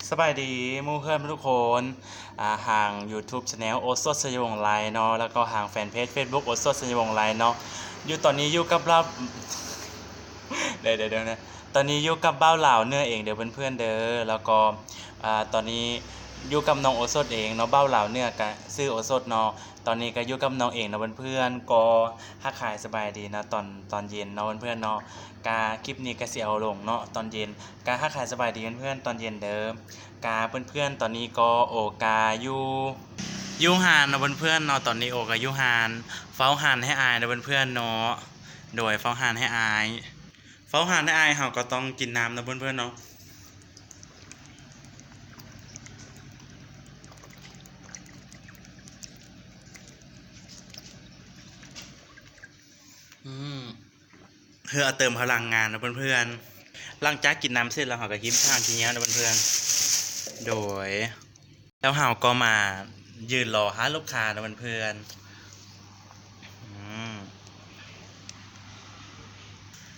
ສະບາຍດີໝູ່ເພື່ອນທຸກຄົນ ອ່າ ທາງຢູທູບແຊນແນວ ໂອສົດ ໄຊຍະວົງ ໄລເນາະ ແລ້ວກໍທາງແຟນເພຈເຟສບຸກ ໂອສົດ ໄຊຍະວົງ ໄລເນາະ. ຢູ່ຕອນນີ້ຢູ່ກັບລາວ ເດີໆໆ ຕອນນີ້ຢູ່ກັບບ່າວລາວເໜືອເອງເດີເພື່ອນໆເດີ. ແລ້ວກໍ ອ່າ ຕອນນີ້ຢູ່ກັບນ້ອງໂອສົດເອງເນາະ, ບ່າວລາວເໜືອກະຊື່ໂອສົດເນາະ. ຕອນນີ້ກໍຢູ່ກັບນ້ອງເອງເນາະເພື່ອນໆ, ກໍທັກທາຍສະບາຍດີເນາະ ຕອນ ຕອນເຢັນເນາະເພື່ອນໆເນາະ. ກະຄລິບນີ້ກະຊິເອົາລົງເນາະ ຕອນເຢັນ. ກະທັກທາຍສະບາຍດີເພື່ອນໆ ຕອນເຢັນເດີ. ກະເພື່ອນໆ ຕອນນີ້ກໍໂອກະຢູ່ ຢູ່ຮ້ານເນາະເພື່ອນໆເນາະ. ຕອນນີ້ໂອກະຢູ່ຮ້ານ ເຝົ້າຮ້ານໃຫ້ອ້າຍເນາະເພື່ອນໆເນາະ. ໂດຍ ເຝົ້າຮ້ານໃຫ້ອ້າຍ ເຝົ້າຮ້ານໃຫ້ອ້າຍ ເຮົາກໍຕ້ອງກິນນ້ຳເນາະເພື່ອນໆເນາະ. ອືມ ເພື່ອເຕີມພະລັງງານເນາະເພື່ອນໆ. ຫຼັງຈາກກິນນ້ຳເສັດແລ້ວ ເຮົາກໍຫິ້ມທາງຂີ້ເຫຍື້ອເນາະເພື່ອນໆ. ໂດຍ ແລ້ວເຮົາກໍມາຢືນລໍຫາລູກຄ້າເນາະເພື່ອນໆ. ອືມ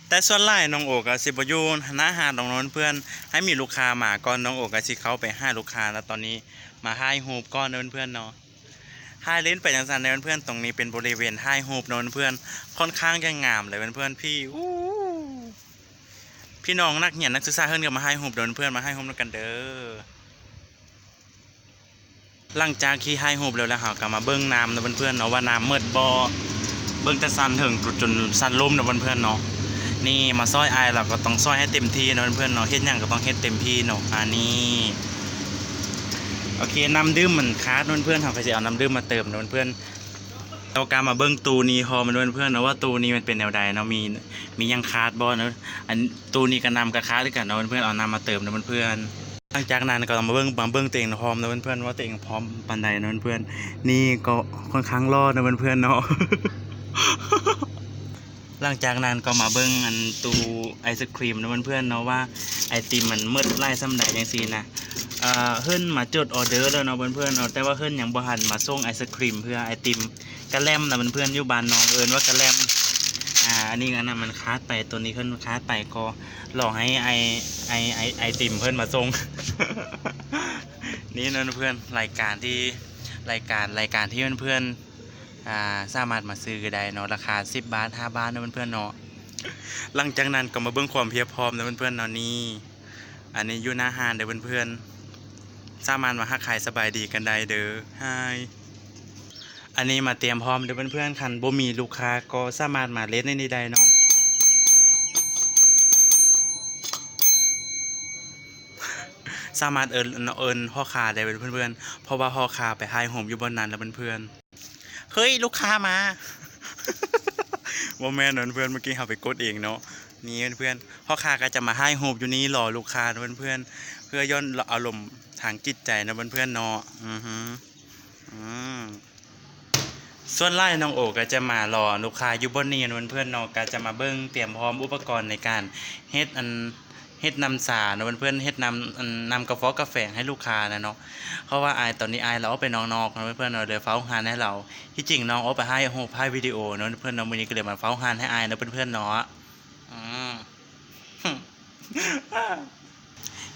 ແຕ່ສ່ວນຫຼາຍນ້ອງໂອກໍຊິບໍ່ຢູ່ໜ້າຮ້ານດອກເນາະເພື່ອນໆ, ໃຫ້ມີລູກຄ້າມາກ່ອນ ນ້ອງໂອກໍຊິເຂົ້າໄປຫາລູກຄ້າ. ແລ້ວຕອນນີ້ມາຖ່າຍຮູບກ່ອນເນາະເພື່ອນໆເນາະ. ຖ່າຍຫຼິ້ນໄປຈັ່ງຊັ້ນເດີເພື່ອນໆ. ຕົງນີ້ເປັນບໍລິເວນຖ່າຍຮູບເນາະເພື່ອນໆ, ຂ້ອນຂ້າງຈະງາມເລີຍເພື່ອນໆ. ພີ່ ອູ້ ພີ່ນ້ອງນັກຮຽນນັກສຶກສາເພິ່ນກໍມາຖ່າຍຮູບເດີເພື່ອນໆ, ມາຖ່າຍຮູບນຳກັນເດີ. ຫຼັງຈາກທີ່ຖ່າຍຮູບແລ້ວ ແລ້ວເຮົາກໍມາເບິ່ງນ້ຳເນາະເພື່ອນໆເນາະ ວ່ານ້ຳໝົດບໍ່. ເບິ່ງແຕ່ຊັ້ນເທິງຈົນຊັ້ນລຸ່ມເນາະເພື່ອນໆເນາະ. ນີ້ມາຊ່ອຍອ້າຍ ເຮົາກໍຕ້ອງຊ່ອຍໃຫ້ເຕັມທີ່ເນາະເພື່ອນໆເນາະ, ເຮັດຫຍັງກໍຕ້ອງເຮັດເຕັມທີ່ເນາະ. ອາ ນີ້ ໂອເຄ ນ້ຳດື່ມມັນຂາດເນາະເພື່ອນໆ, ເຮົາກໍຊິເອົານ້ຳດື່ມມາເຕີມເນາະເພື່ອນໆ. ແລ້ວກໍມາເບິ່ງຕູ້ນີ້ພ້ອມເນາະເພື່ອນໆເນາະ ວ່າຕູ້ນີ້ມັນເປັນແນວໃດເນາະ, ມີ ມີຫຍັງຂາດບໍ່ເນາະ. ອັນຕູ້ນີ້ກໍນ້ຳກໍຂາດຄືກັນເນາະເພື່ອນໆ, ເອົານ້ຳມາເຕີມເນາະເພື່ອນໆ. ຫຼັງຈາກນັ້ນກໍມາເບິ່ງ ມາເບິ່ງຕົວເອງພ້ອມເນາະເພື່ອນໆ ວ່າຕົວເອງພ້ອມປານໃດເນາະເພື່ອນໆ. ນີ້ກໍຂ້ອນຂ້າງຫຼໍ່ເນາະເພື່ອນໆເນາະ. ຫຼັງຈາກນັ້ນກໍມາເບິ່ງອັນຕູ້ໄອສະຄຣີມເນາະເພື່ອນໆເນາະ ວ່າໄອຕິມມັນໝົດຫຼາຍສ່ຳໃດຈັ່ງຊີ້ນະ. ເອີ ເພິ່ນມາຈົດອໍເດີແລ້ວເນາະເພື່ອນໆເນາະ, ແຕ່ວ່າເພິ່ນຍັງບໍ່ທັນມາສົ່ງໄອສະຄຣີມເພື່ອ ໄອຕິມກະແລັມນະເພື່ອນໆ, ຢູ່ບ້ານນ້ອງເອີ້ນວ່າກະແລັມ. ອາ ອັນນີ້ ອັນນັ້ນມັນຂາດໄປ, ໂຕນີ້ເພິ່ນຂາດໄປ, ກໍລໍໃຫ້ໄອ ໄອ ໄອ ໄອຕິມເພິ່ນມາສົ່ງ. ນີ້ເນາະເພື່ອນ ລາຍການທີ່ ລາຍການ ລາຍການທີ່ເພື່ອນໆ ອ່າ ສາມາດມາຊື້ໄດ້ເນາະ, ລາຄາສິບບາດ ຫ້າບາດເນາະເພື່ອນໆເນາະ. ຫຼັງຈາກນັ້ນກໍມາເບິ່ງຄວາມພຽບພ້ອມເນາະເພື່ອນໆເນາະ. ນີ້ ອັນນີ້ຢູ່ໜ້າຮ້ານເດີເພື່ອນໆ, ສາມາດມາທັກທາຍສະບາຍດີກັນໄດ້ເດີ. ຮາຍ ອັນນີ້ມາຕຽມພ້ອມເດີເພື່ອນໆ, ຄັນບໍ່ມີລູກຄ້າກໍສາມາດມາເຫຼັ້ນໃນນີ້ໄດ້ເນາະ. ສາມາດເອີ້ນ ເອີ້ນພໍ່ຄ້າໄດ້ເພື່ອນໆ, ເພາະວ່າພໍ່ຄ້າໄປຖ່າຍຮູບຢູ່ບ່ອນນັ້ນແລ້ວເພື່ອນໆ. ເຮີ້ຍ ລູກຄ້າມາ. ບໍ່ແມ່ນເນາະເພື່ອນ, ເມື່ອກີ້ເຮົາໄປກົດເອງເນາະ. ນີ້ເພື່ອນໆ, ພໍ່ຄ້າກໍຈະມາຖ່າຍຮູບຢູ່ນີ້ລໍລູກຄ້າເນາະເພື່ອນໆ, ເພື່ອຢ່ອນອາລົມທາງຈິດໃຈເນາະເພື່ອນໆເນາະ. ອືຮຶ ອືມ ສ່ວນຫຼາຍນ້ອງໂອກໍຈະມາລໍລູກຄ້າຢູ່ບ່ອນນີ້ເນາະເພື່ອນໆເນາະ, ກໍຈະມາເບິ່ງຕຽມພ້ອມອຸປະກອນໃນການເຮັດ ອັນ ເຮັດນ້ຳຊາເນາະເພື່ອນໆ, ເຮັດນ້ຳ ອັນ ນ້ຳກາຟອກກາແຟໃຫ້ລູກຄ້ານະເນາະ. ເພາະວ່າອ້າຍ ຕອນນີ້ອ້າຍລາວອອກໄປນອກໆເນາະເພື່ອນໆເນາະ, ເລີຍເຝົ້າຮ້ານໃຫ້ລາວ. ທີ່ຈິງນ້ອງອອກໄປຖ່າຍຮູບ ຖ່າຍວິດີໂອເນາະເພື່ອນເນາະ, ມື້ນີ້ກໍເລີຍມາເຝົ້າຮ້ານໃຫ້ອ້າຍເນາະເພື່ອນໆເນາະ. ອືມ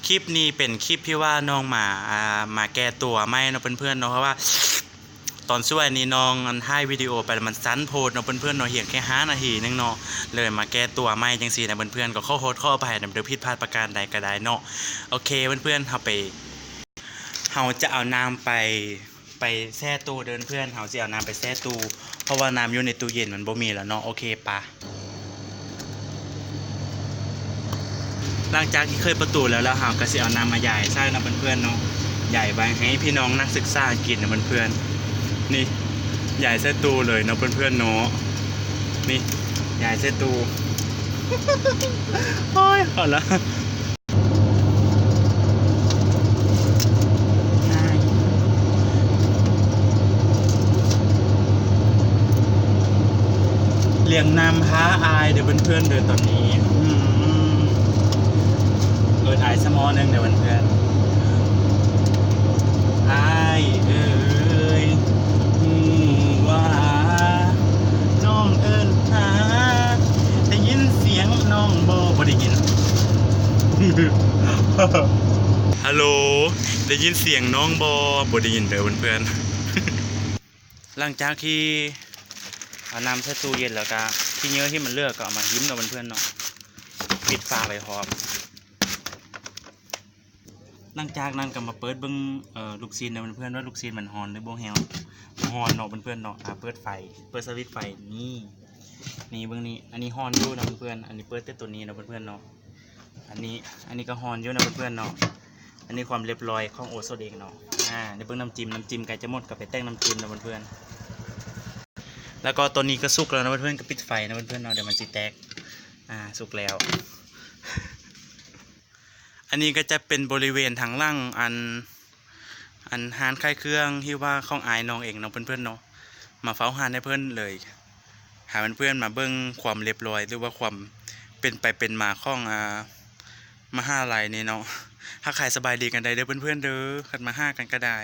ຄລິບນີ້ເປັນຄລິບທີ່ວ່ານ້ອງມາ ອ່າ ມາແກ້ຕົວໃໝ່ເນາະເພື່ອນໆເນາະ, ເພາະວ່າ ຕອນຊ່ວງນີ້ນ້ອງ ອັນ ຖ່າຍວິດີໂອໄປແລ້ວມັນສັ້ນໂພດເນາະເພື່ອນໆເນາະ, ຮຽງແຄ່ຫ້ານາທີໜຶ່ງເນາະ, ເລີຍມາແກ້ຕົວໃໝ່ຈັ່ງຊີ້ນະເພື່ອນໆ. ກໍຂໍໂທດຂໍອະໄພນຳເດີ ຜິດພາດປະການໃດກໍໄດ້ເນາະ. ໂອເຄ ເພື່ອນໆ ເຮົາໄປ ເຮົາຈະເອົານ້ຳໄປ ໄປແຊ່ຕູ້ເດີເພື່ອນ, ເຮົາຊິເອົານ້ຳໄປແຊ່ຕູ້ ເພາະວ່ານ້ຳຢູ່ໃນຕູ້ເຢັນມັນບໍ່ມີແລ້ວເນາະ. ໂອເຄ ປະ. ຫຼັງຈາກທີ່ເຄີຍປະຕູແລ້ວ ແລ້ວເຮົາກໍຊິເອົານ້ຳມາຢາຍໃສ່ເນາະເພື່ອນໆເນາະ, ຢາຍໄວ້ໃຫ້ພີ່ນ້ອງນັກສຶກສາກິນເນາະເພື່ອນໆ. ນີ້ ຢາຍໃສ່ຕູ້ເລີຍເນາະເພື່ອນໆເນາະ, ນີ້ ຢາຍໃສ່ຕູ້. ໂອ້ຍ ເອົາລະ. ລ້ຽງນ້ຳພາອ້າຍເດີເພື່ອນໆເດີຕອນນີ້. ອືມ ເອີ້ນອ້າຍຊະໝໍ້ໜຶ່ງເດີເພື່ອນໆ. ອ້າຍເອີຍ ຮູ້ວ່າ ນ້ອງເອີ້ນຫາ ໄດ້ຍິນສຽງນ້ອງບໍ່? ບໍ່ໄດ້ຍິນ. ຮັລໂຫຼ ໄດ້ຍິນສຽງນ້ອງບໍ່? ບໍ່ໄດ້ຍິນເດີເພື່ອນໆ. ຫຼັງຈາກທີ່ເອົານ້ຳໃສ່ຕູ້ເຢັນແລ້ວກະ ຂີ້ເຫຍື້ອທີ່ມັນເຫຼືອກໍເອົາມາຫິ້ມເນາະເພື່ອນໆເນາະ, ປິດຝາໄວ້ພ້ອມ. ຫຼັງຈາກນັ້ນກໍມາເປີດເບິ່ງ ເອີ ລູກຊີ້ນເນາະເພື່ອນໆ ວ່າລູກຊີ້ນມັນຮ້ອນຫຼືບໍ່ຮ້ອນ. ບໍ່ຮ້ອນເນາະເພື່ອນໆເນາະ. ອາ ເປີດໄຟ ເປີດສະວິດໄຟ ນີ້ ນີ້ເບິ່ງນີ້ ອັນນີ້ຮ້ອນຢູ່ເນາະເພື່ອນໆ. ອັນນີ້ເປີດແຕ່ໂຕນີ້ເນາະເພື່ອນໆເນາະ. ອັນນີ້ ອັນນີ້ກໍຮ້ອນຢູ່ເນາະເພື່ອນໆເນາະ. ອັນນີ້ຄວາມລຽບຮ້ອຍຂອງໂອສົດເອງເນາະ. ອາ ໄດ້ເບິ່ງນ້ຳຈິ້ມ ນ້ຳຈິ້ມໃກ້ຈະໝົດ ກໍໄປແຕ່ງນ້ຳຈິ້ມເນາະເພື່ອນໆ. ແລ້ວກໍຕອນນີ້ກໍສຸກແລ້ວເນາະເພື່ອນໆ ກໍປິດໄຟເນາະເພື່ອນໆເນາະ ດຽວມັນຊິແຕກ. ອາ ສຸກແລ້ວ. ອັນນີ້ກໍຈະເປັນບໍລິເວນທາງຫຼັງ ອັນ ອັນຮ້ານຂາຍເຄື່ອງທີ່ວ່າຂອງອ້າຍນ້ອງເອງເນາະເພື່ອນໆເນາະ. ມາເຝົ້າຮ້ານໃຫ້ເພິ່ນເລີຍ ຫາເພື່ອນໆມາເບິ່ງຄວາມລຽບຮ້ອຍ ຫຼືວ່າຄວາມເປັນໄປເປັນມາຂອງ ອາ ມະຫາໄລນີ້ເນາະ. ທັກທາຍສະບາຍດີກັນໄດ້ເດີເພື່ອນໆເດີ ຄັນມາຫາກັນກໍໄດ້.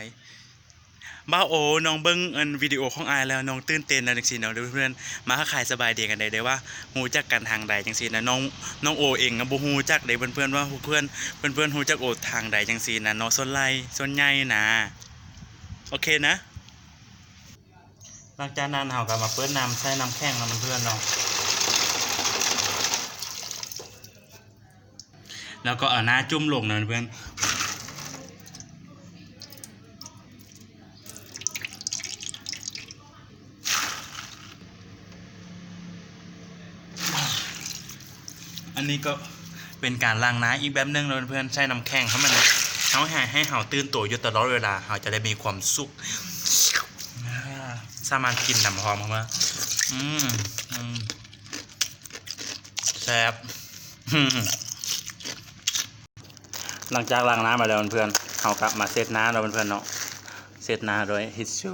ບ່າວໂອ ນ້ອງເບິ່ງອັນວິດີໂອຂອງອ້າຍແລ້ວ ນ້ອງຕື່ນເຕັ້ນນະ ຈັ່ງຊີ້ເນາະເດີເພື່ອນໆ. ມາທັກທາຍສະບາຍດີກັນໄດ້ເດີ ວ່າຮູ້ຈັກກັນທາງໃດຈັ່ງຊີ້ນະ. ນ້ອງ ນ້ອງໂອເອງກໍບໍ່ຮູ້ຈັກເດ້ເພື່ອນໆ ວ່າເພື່ອນ ເພື່ອນໆຮູ້ຈັກໂອທາງໃດຈັ່ງຊີ້ນະເນາະ ສ່ວນຫຼາຍ ສ່ວນໃຫຍ່ນະ. ໂອເຄນະ. ຫຼັງຈາກນັ້ນເຮົາກໍມາເປີດນ້ຳໃສ່ນ້ຳແຂງເນາະເພື່ອນໆເນາະ. ແລ້ວກໍເອົາໜ້າຈຸ້ມລົງນະເພື່ອນ. ອັນນີ້ກໍເປັນການລ້າງໜ້າອີກແບບໜຶ່ງເນາະເພື່ອນໆ ໃສ່ນ້ຳແຂງໃຫ້ມັນ ເຮົາໃຫ້ ໃຫ້ເຮົາຕື່ນໂຕຢູ່ຕະຫຼອດເວລາ ເຮົາຈະໄດ້ມີຄວາມສຸກ. ອາ ສາມາດກິນນ້ຳຫອມເຂົ້າມາ. ອືມ ອືມ ແຊບ. ຫຼັງຈາກລ້າງໜ້າມາແລ້ວເພື່ອນໆ ເຮົາກໍມາເຊັດໜ້າເນາະເພື່ອນໆເນາະ ເຊັດໜ້າດ້ວຍທິດຊູ.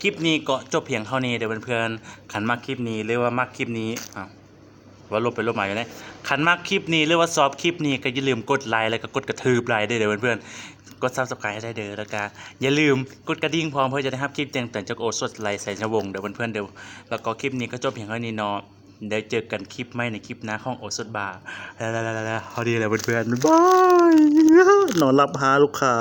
ຄລິບນີ້ກໍຈົບພຽງເທົ່ານີ້ເດີເພື່ອນໆ. ຄັນມັກຄລິບນີ້ ຫຼືວ່າມັກຄລິບນີ້ ອ້າວ ເວົ້າລົບໄປລົບມາຢູ່ເດ້. ຄັນມັກຄລິບນີ້ ຫຼືວ່າຊອບຄລິບນີ້ ກໍຢ່າລືມກົດໄລ ແລ້ວກໍກົດກະທຶບໄລເດີເພື່ອນໆ. ກົດ Subscribe ໃຫ້ໄດ້ເດີ ແລ້ວກໍຢ່າລືມກົດກະດິ່ງພ້ອມ ເພື່ອຈະໄດ້ຮັບຄລິບແຈ້ງເຕືອນຈາກໂອສົດໄລໄຊຍະວົງເດີເພື່ອນໆເດີ. ແລ້ວກໍຄລິບນີ້ກໍຈົບພຽງເທົ່ານີ້ເນາະ. ແລ້ວເຈີກັນຄລິບໃໝ່ໃນຄລິບໜ້າຂອງໂອສົດບາ. ແລ້ວ ແລ້ວ ແລ້ວ ແລ້ວ ເທົ່ານີ້ແຫຼະເພື່ອນໆ ບາຍບາຍ. ນອນຫຼັບຫາລູກຄ້າ.